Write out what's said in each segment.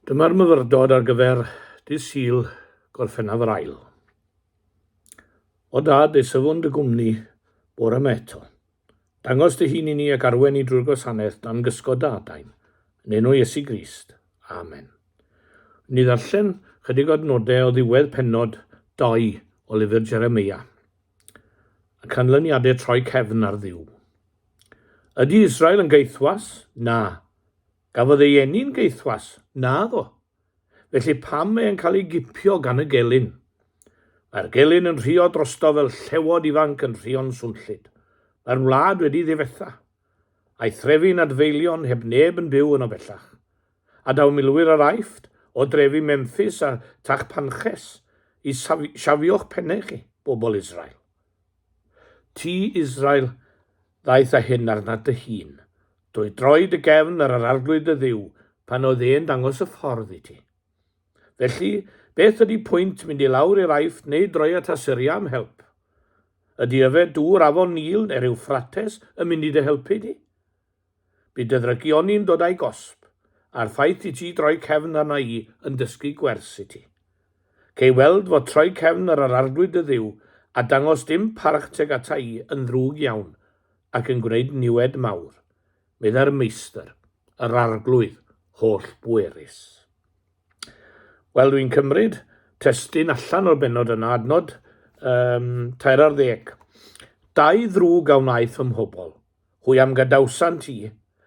Dyma'r myfyrdod ar gyfer dydd Sul, Gorffennaf yr Ail. O Dad, deisyfwn dy gwmni bore yma eto. Dangos dy hun i ni ac arwen ni drwy'r gwasanaeth dan gysgod dy adain. Yn enw Iesu Grist. Amen. Ni ddarllen chydig o adnodau o ddiwedd pennod 2 o lyfr Jeremeia. Y canlyniadau troi cefn ar Dduw. Ydy Israel yn gaethwas? Na. Gafodd ei eni'n gaethwas? Naddo. Felly pam mae e'n cael ei gipio gan y gelyn? Mae'r gelyn yn rhuo drosto fel llewod ifanc yn rhuo'n swnllyd. Mae'r wlad wedi ddifetha. A'i threfi'n adfeilion heb neb yn byw yno bellach. A daw milwyr yr Aifft, o drefi Memphis a Tachpanches, i siafio'ch pennau chi, bobl Israel. Ti, Israel, ddaeth â hyn arnat dy hun, drwy droi dy gefn ar yr Arglwydd dy Dduw pan oedd e'n dangos y ffordd i ti. Felly, beth ydy pwynt mynd i lawr i'r Aifft neu droi at Asyria am help? Ydy yfed dŵr afon Nîl neu'r Ewffrates yn mynd i dy helpu di? Bydd dy ddrygioni'n dod â'i gosb, a'r ffaith i ti droi cefn arna i yn dysgu gwers i ti. Cei weld fod troi cefn ar yr Arglwydd dy Dduw a dangos dim parch tuag ata i yn ddrwg iawn, ac yn gwneud niwed mawr, meddai'r Meistr, yr Arglwydd holl-bwerus. Wel, dwi'n cymryd testun allan o'r bennod yna, adnod um, 13. Dau ddrwg a wnaeth fy mhobl, Hwy a'm gadawsant i,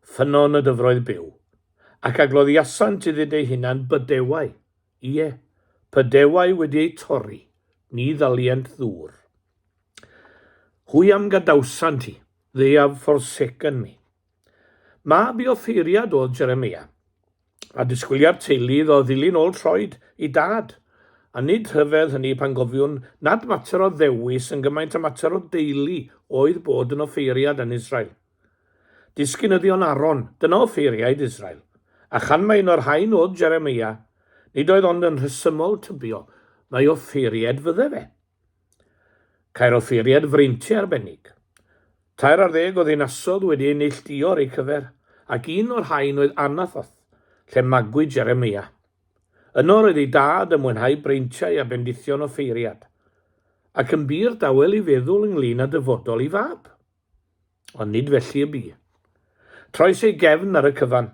ffynnon y dyfroedd byw, ac a gloddiasant iddynt eu hunain bydewau, ie, pydewau wedi eu torri, ni ddalient ddŵr. Hwy a'm gadawsant i, they have forsaken me. Mab i offeiriad oedd Jeremeia, a disgwylia'r teulu iddo ddilyn ôl troed ei dad, a nid rhyfedd hynny pan gofiwn nad mater o ddewis yn gymaint â mater o deulu oedd bod yn offeiriad yn Israel. Disgynyddion Aaron, dyna offeiriaid Israel, a chan mai un o'r rhain oedd Jeremeia, nid oedd ond yn rhesymol tybio mai offeiriad fydde fe. Cai'r offeiriad freintiau arbennig. 13 o ddinasodd wedi eu neilltuo ar eu cyfer, ac un o'r rhain oedd Anathoth, lle magwyd Jeremeia. Yno roedd ei dad yn mwynhau breintiau a bendithion offeiriad, ac yn bur dawel ei feddwl ynglŷn â dyfodol ei fab. Ond nid felly y bu. Troes ei gefn ar y cyfan,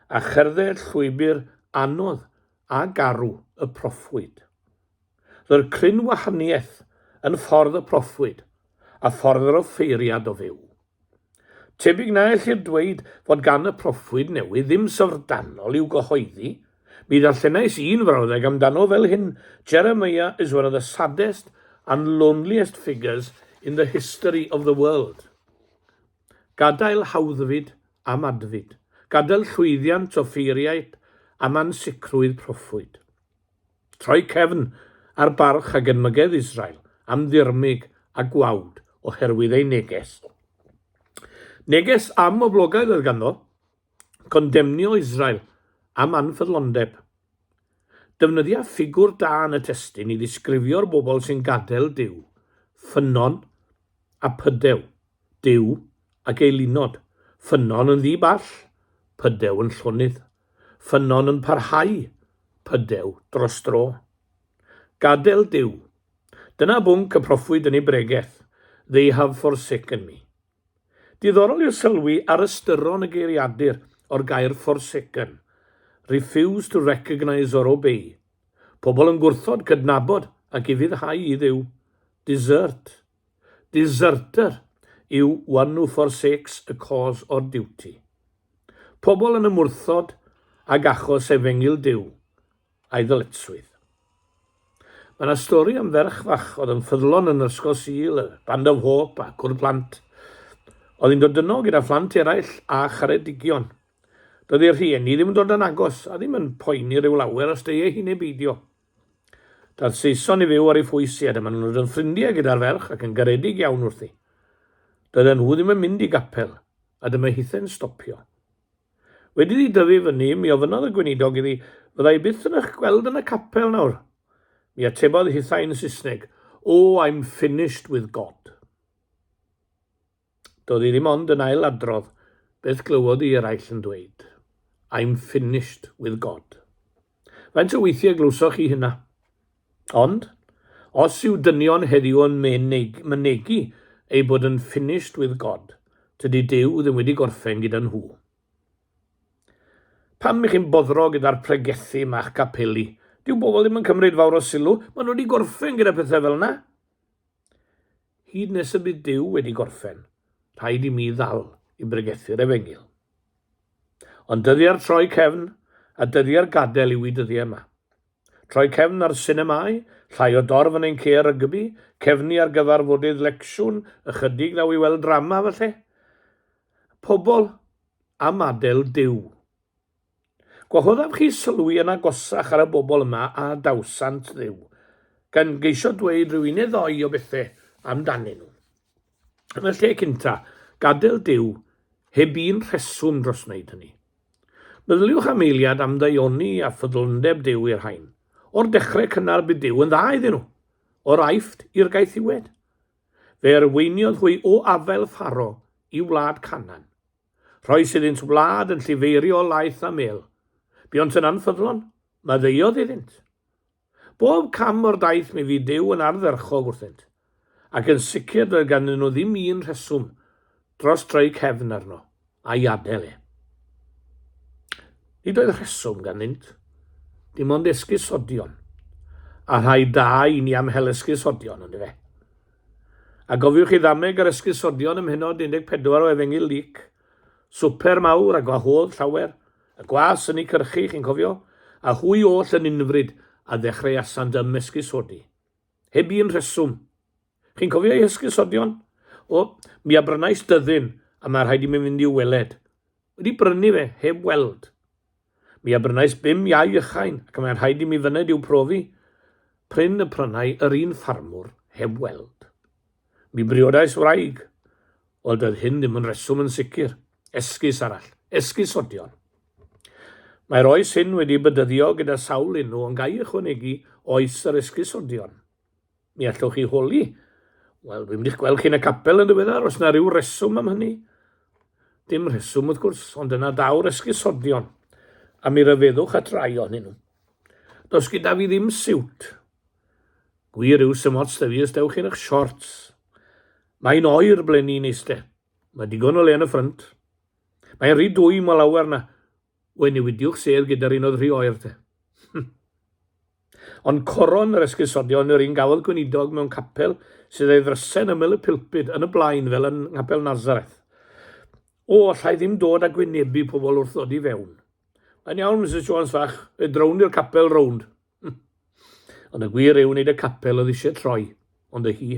a cherdded llwybr anodd a garw y proffwyd. Roedd cryn wahaniaeth yn ffordd y proffwyd a ffordd yr offeiriad o fyw. Tebyg na ellir dweud fod gan y proffwyd newydd ddim syfrdanol i'w gyhoeddi. Mi ddarllenais un frawddeg amdano fel hyn, Jeremiah is one of the saddest and loneliest figures in the history of the world. Gadael hawddfyd am adfyd. Gadael llwyddiant offeiriaid am ansicrwydd proffwyd. Troi cefn ar barch a genmygedd Israel am ddirmyg a gwawd oherwydd ei neges. Neges amhoblogaidd oedd ganddo, condemnio Israel am anffyddlondeb. Defnyddia ffigwr da yn y testun i ddisgrifio'r bobl sy'n gadael Duw, ffynnon a pydew, Duw ac eilunod, ffynnon yn ddi-ball, pydew yn llonydd. Ffynnon yn parhau, pydew dros dro. Gadael Duw. Dyna bwnc y proffwyd yn ei bregeth, They have forsaken me. Diddorol yw sylwi ar ystyron y geiriadur o'r gair forsaken, refuse to recognise or obey. Pobl yn gwrthod cydnabod ac ufuddhau i Dduw. Desert. Deserter yw one who forsakes a cause or duty. Pobl yn ymwrthod ag achos Efengyl Duw a'i ddyletswydd. Mae yna stori am ferch fach oedd yn ffyddlon yn yr Ysgol Sul, y Band of Hope a Cwrdd Plant. Oedd hi'n dod yno gyda phlant eraill a charedigion. Doedd ei rhieni ddim yn dod yn agos a ddim yn poeni rhyw lawer os deuai hi neu beidio. Daeth Saeson i fyw ar ei phwys hi a dyma nhw'n dod yn ffrindiau gyda'r ferch ac yn garedig iawn wrthi. Doedden nhw ddim yn mynd i gapel a dyma hithe'n stopio. Wedi iddi dyfu fyny, mi ofynnodd y gweinidog iddi, Fydda i byth yn eich gweld yn y capel nawr? Mi atebodd hithau'n Saesneg, Oh, I'm finished with God. Doedd hi ddim ond yn ail adrodd beth glywodd hi eraill yn dweud, I'm finished with God. Faint o weithiau glywsoch chi hynna? Ond, os yw dynion heddiw yn mynegi eu bod yn finished with God, tydi Duw ddim wedi gorffen gyda nhw. Pam i chi'n boddro gyda'r pregethu ma'ch capeli? Dyw bobl ddim yn cymryd fawr o sylw, maen nhw wedi gorffen gyda pethau fel yna. Hyd nes y bydd Duw wedi gorffen, rhaid i mi ddal i bregethu'r efengyl. Ond dyddiau'r troi cefn a dyddiau'r gadael yw i dyddiau yma. Troi cefn ar sinemâu, llai o dorf yn ein ceir rygbi, cefnu ar gyfarfodydd lecsiwn, ychydig ddaw i weld drama falle. Pobl am adael Duw. Gwahoddaf chi sylwi yn agosach ar y bobl yma a adawsant Dduw, gan geisio dweud rhyw un neu ddou o bethe amdanyn nhw. Yn y lle cynta, gadael Duw heb un rheswm dros wneud hynny. Meddyliwch am eiliad am ddaioni a ffyddlondeb Duw i'r rhain. O'r dechrau cynnar bu Duw yn dda iddyn nhw, o'r Aifft i'r gaethiwed. Fe arweiniodd hwy o afael Pharo i wlad Canaan. Rhoes iddynt wlad yn llifeirio laeth a mêl. Buont yn anffyddlon, maddeuodd iddynt. Bob cam o'r daith mi fu Duw yn ardderchog wrthynt, ac yn sicr doedd ganddyn nhw ddim un rheswm dros droi cefn arno a'i adael e. Nid oedd rheswm ganddynt, dim ond esgusodion, a rhai da i ni am hel esgusodion, ondife? A gofiwch chi ddameg yr esgusodion ym mhennod 14 o Efengyl Luc? Swper mawr a gwahodd llawer, y gwas yn eu cyrchu, chi'n cofio? A hwy oll yn unfryd a ddechreuasant ymesgusodi. Heb un rheswm. Chi'n cofio eu hesgusodion? O, mi a brynais dyddyn a mae rhaid i mi fynd i'w weled. Wedi brynu fe, heb weld. Mi a brynais bum iau ychain, ac y mae'n rhaid i mi fyned i'w profi. Prin y prynai yr un ffarmwr heb weld. Mi briodais wraig. Wel, doedd hyn ddim yn reswm yn sicr. Esgus arall. Esgusodion. Mae'r oes hyn wedi bydyddio gyda sawl enw, ond ga i ychwanegu oes yr esgusodion. Mi allwch chi holi. Wel, dwi'n mynd i'ch gweld chi'n y capel yn ddiweddar, os na rhyw reswm am hynny. Dim rheswm, wrth gwrs, ond yna daw'r esgusodion, a mi ryfeddwch at rai ohonyn nhw. Does gyda fi ddim siwt. Gwir yw, sy'm ots 'da fi os dewch chi'n eich shorts. Mae'n oer ble ni'n eiste. Mae digon o le yn y ffrynt. Mae'n rhy dwym o lawer na. We newidiwch sedd gyda'r un oedd rhy oer te. Ond coron yr esgusodion yw'r un gafodd gweinidog mewn capel sydd ei ddrysen ymyl y pulpud yn y blaen fel yn Nghapel Nazareth. O, allai ddim dod a gwynebu pobl wrth ddod i fewn. Mae'n iawn, Misus Jones fach, fe drown i'r capel rownd. Ond y gwir yw nid y capel oedd eisiau troi, ond y hi.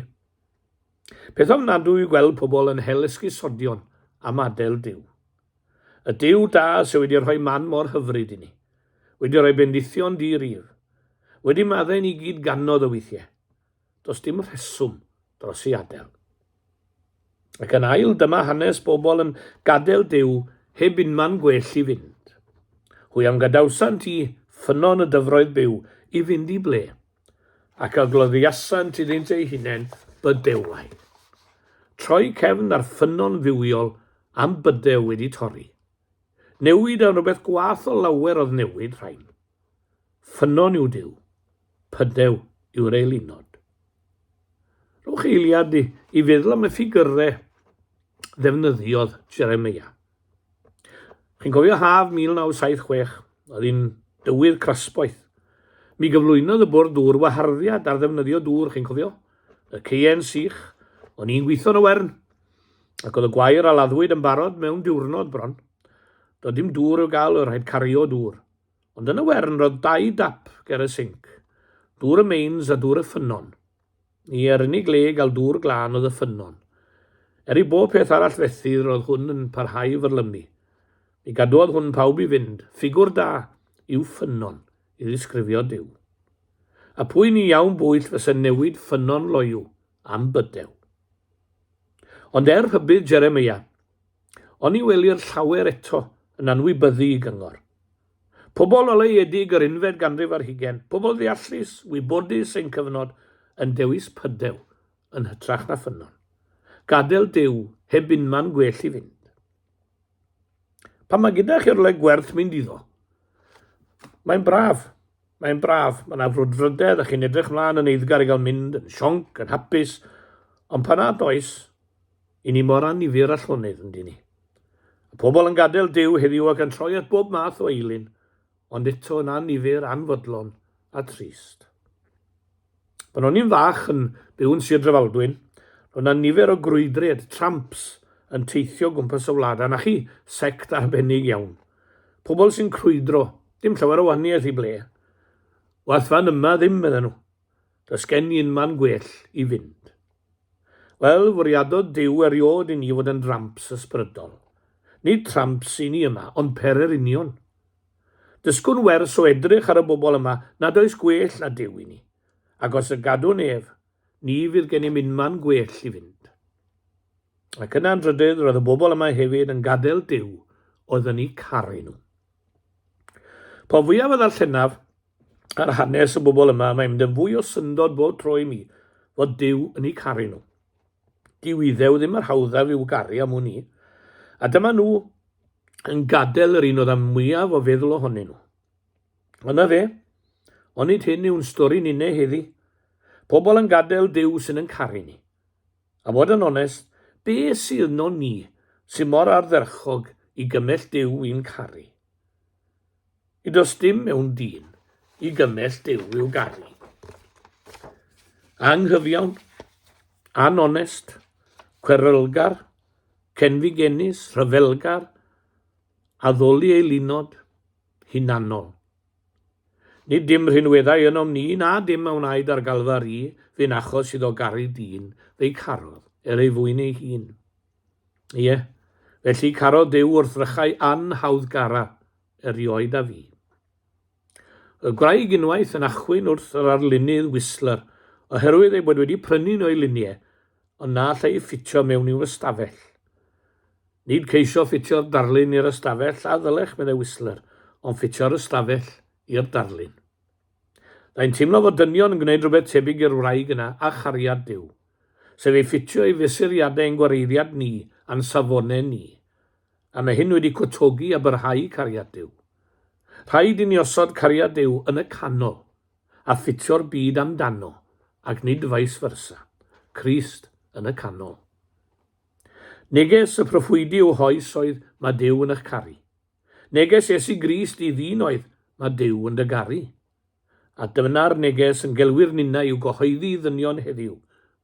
Peth ofnadwy yw gweld pobl yn hel esgusodion am adael Duw. Y Duw da sydd wedi rhoi man mor hyfryd i ni, wedi rhoi bendithion di-rif, wedi maddau ni gyd gannoedd o weithiau. Does dim rheswm dros ei adael. Ac yn ail, dyma hanes bobl yn gadael Duw heb unman gwell i fynd. Hwy am gadawsant i ffynnon y dyfroedd byw i fynd i ble? Ac a gloddiasant iddynt eu hunain bydewau. Troi cefn ar ffynnon fywiol am bydew wedi torri. Newid am rywbeth gwath o lawer oedd newid rhain. Ffynnon yw Duw, pydew yw'r eilunod. Rhowch eiliad i, i feddwl am y ffigyrau ddefnyddiodd Jeremeia. Chi'n cofio haf 1976, oedd hi'n dywydd crasboeth. Mi gyflwynodd y bwrdd dŵr waharddiad ar ddefnyddio dŵr, chi'n cofio? Y ceien sych, o'n i'n gweithio yn y wern, ac oedd y gwair a laddwyd yn barod mewn diwrnod bron. Doedd dim dŵr i'w gael, oedd rhaid cario dŵr. Ond yn y wern roedd dau dap ger y sinc, dŵr y mains a dŵr y ffynnon. Ie, yr unig le i gael dŵr glân oedd y ffynnon. Er i bob peth arall fethu, roedd hwn yn parhau i fyrlymu. Mi gadwodd hwn pawb i fynd, ffigwr da yw ffynnon i ddisgrifio Duw. A pwy ni iawn bwyll fyse'n newid ffynnon loyw am bydew? Ond er rhybudd Jeremeia, oni welir llawer eto yn anwybyddu i gyngor. Pobl oleuedig yr unfed ganrif ar hugain, pobl ddeallus, wybodus ein cyfnod, yn dewis pydew yn hytrach na ffynnon. Gadael Duw heb unman gwell i fynd. Pan mae gyda chi rywle gwerth mynd iddo, mae'n braf. Mae'n braf, mae yna frwdfrydedd a chi'n edrych mlaen yn eiddgar i gael mynd, yn sionc, yn hapus, ond pan nad oes, i ni mor annifyr a llonydd, yndyn ni. Y pobl yn gadael Duw heddiw ac yn troi at bob math o eilun, ond eto yn annifyr, anfodlon a trist. Pan o'n i'n fach yn byw yn Sir Drefaldwyn, roedd 'na nifer o grwydriaid, tramps, yn teithio o gwmpas y wlad, a 'na chi, sect arbennig iawn. Pobl sy'n crwydro, dim llawer o wahaniaeth i ble. Wath fan yma ddim, medden nhw. Does gen i unman gwell i fynd. Wel, fwriadodd Duw erioed i ni fod yn dramps ysbrydol. Nid tramps i ni yma, ond pererinion. Dysgwn wers o edrych ar y bobl yma nad oes gwell na Duw i ni, ac os y gadwn ef, ni fydd gennym unman gwell i fynd. Ac yna yn drydydd, roedd y bobl yma hefyd yn gadael Duw oedd yn eu caru nhw. Po fwyaf a ddarllenaf ar hanes y bobl yma, mae'n mynd yn fwy o syndod bob tro i mi fod Duw yn eu caru nhw. Dyw Iddew ddim yr hawddaf i'w garu am wn i. A dyma nhw yn gadael yr un oedd â mwyaf o feddwl ohonyn nhw. Yna fe, onid hyn yw'n stori ninne heddi? Pobl yn gadael Duw sy'n yn caru ni. A bod yn onest, be sydd yno ni sy'n mor ardderchog i gymell Duw i'n caru? Nid oes dim mewn dyn i gymell Duw i'w garu. Anghyfiawn, anonest, cwerylgar, cenfigenus, rhyfelgar, addoli ei linod, hunanol. Nid dim rhinweddau ynom ni, na dim a wnaed ar Galfari, fu'n achos iddo garu dyn, fe'i carodd, er ei fwyn ei hun. Ie, felly carodd Duw wrthrychau anhawddgara erioed a fu. Roedd gwraig unwaith yn achwyn wrth yr arlunydd Whistler oherwydd ei bod wedi prynu un o'i luniau ond na allai ei ffitio mewn i'w ystafell. Nid ceisio ffitio'r darlun i'r ystafell a ddylech, meddai Whistler, ond ffitio'r ystafell i'r darlun. Mae'n teimlo fod dynion yn gwneud rhywbeth tebyg i'r wraig yna a chariad Duw, sef ei ffitio i fesuriadau ein gwareiddiad ni a'n safonau ni. A mae hyn wedi cwtogi a byrhau cariad Duw. Rhaid i ni osod cariad Duw yn y canol, a ffitio'r byd amdano, ac nid vice versa. Crist yn y canol. Neges y proffwydi i'w hoes oedd, Mae Duw yn eich caru. Neges Iesu Grist i ddyn oedd, Mae Duw yn dy garu. A dyna'r neges yn gelwir ninnau i'w gyhoeddi i ddynion heddiw,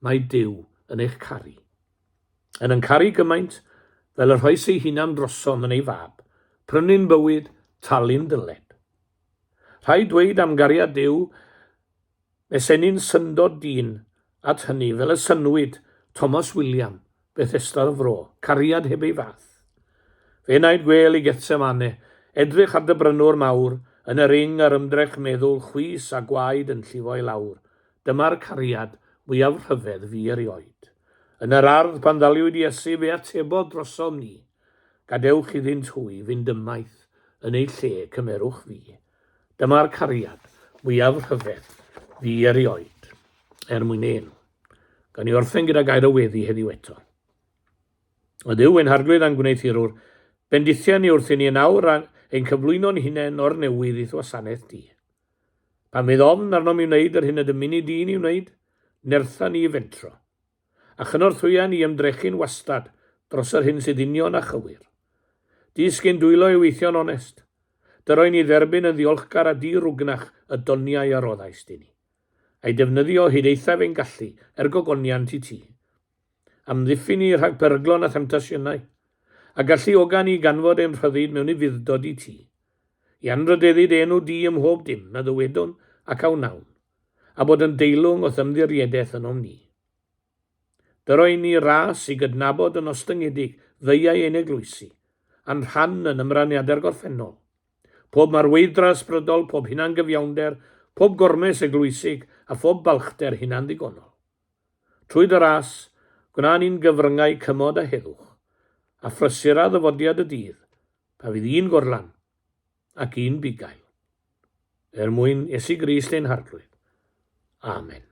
Mae Duw yn eich caru. Yn yn caru gymaint, fel y rhoes ei hunan drosom yn ei fab, prynu'n bywyd, talu'n dyled. Rhaid dweud am gariad Duw, nes ennyn syndod dyn at hynny, fel y synnwyd Thomas William, Bethesda'r Fro, cariad heb ei fath. Fe wnaed gwêl i Gethsemane, edrych ar dy brynwr mawr, yn yr ing a'r ymdrech meddwl chwys a gwaed yn llifo i lawr, Dyma'r cariad mwyaf rhyfedd fu erioed. Yn yr ardd pan ddaliwyd Iesu fe atebodd drosom ni, Gadewch iddynt hwy fynd ymaith, yn eu lle cymerwch fi. Dyma'r cariad mwyaf rhyfedd fu erioed. Er mwyn ei enw. Gawn ni orffen gyda gair o weddi heddiw eto. O Dduw, ein Harglwydd a'n Gwneuthurwr, bendithia ni wrth i ni yn awr ein cyflwyno'n hunain o'r newydd i'th wasanaeth di. Pan fydd ofn arnom i wneud yr hyn y dymuni di i ni wneud, nertha ni i fentro, a chynorthwya ni i ymdrechu'n wastad dros yr hyn sydd union a chywir. Dysg ein dwylo i weithio'n onest. Dyro i ni dderbyn yn ddiolchgar a di-rwgnach y doniau a roddaist i ni, a'i defnyddio hyd eithaf ein gallu er gogoniant i ti. Amddiffyn ni rhag peryglon a themtasiynau, a galluoga ni ganfod ein rhyddid mewn ufudd-dod i ti. I anrhydeddu dy enw di ym mhob dim a ddywedwn ac a wnawn, a bod yn deilwng o'th ymddiriedaeth ynom ni. Dyro i ni ras i gydnabod yn ostyngedig ddeuau ein eglwysi, a'n rhan yn ymraniadau'r gorffennol. Pob marweidd-dra ysbrydol, pob hunangyfiawnder, pob gormes eglwysig, a phob balchder hunanddigonol. Trwy dy ras, gwna ni'n gyfryngau cymod a heddwch, a phrysura ddyfodiad y dydd, pa fydd un gorlan ac un bugail. Er mwyn Iesu Grist ein Harglwydd. Amen.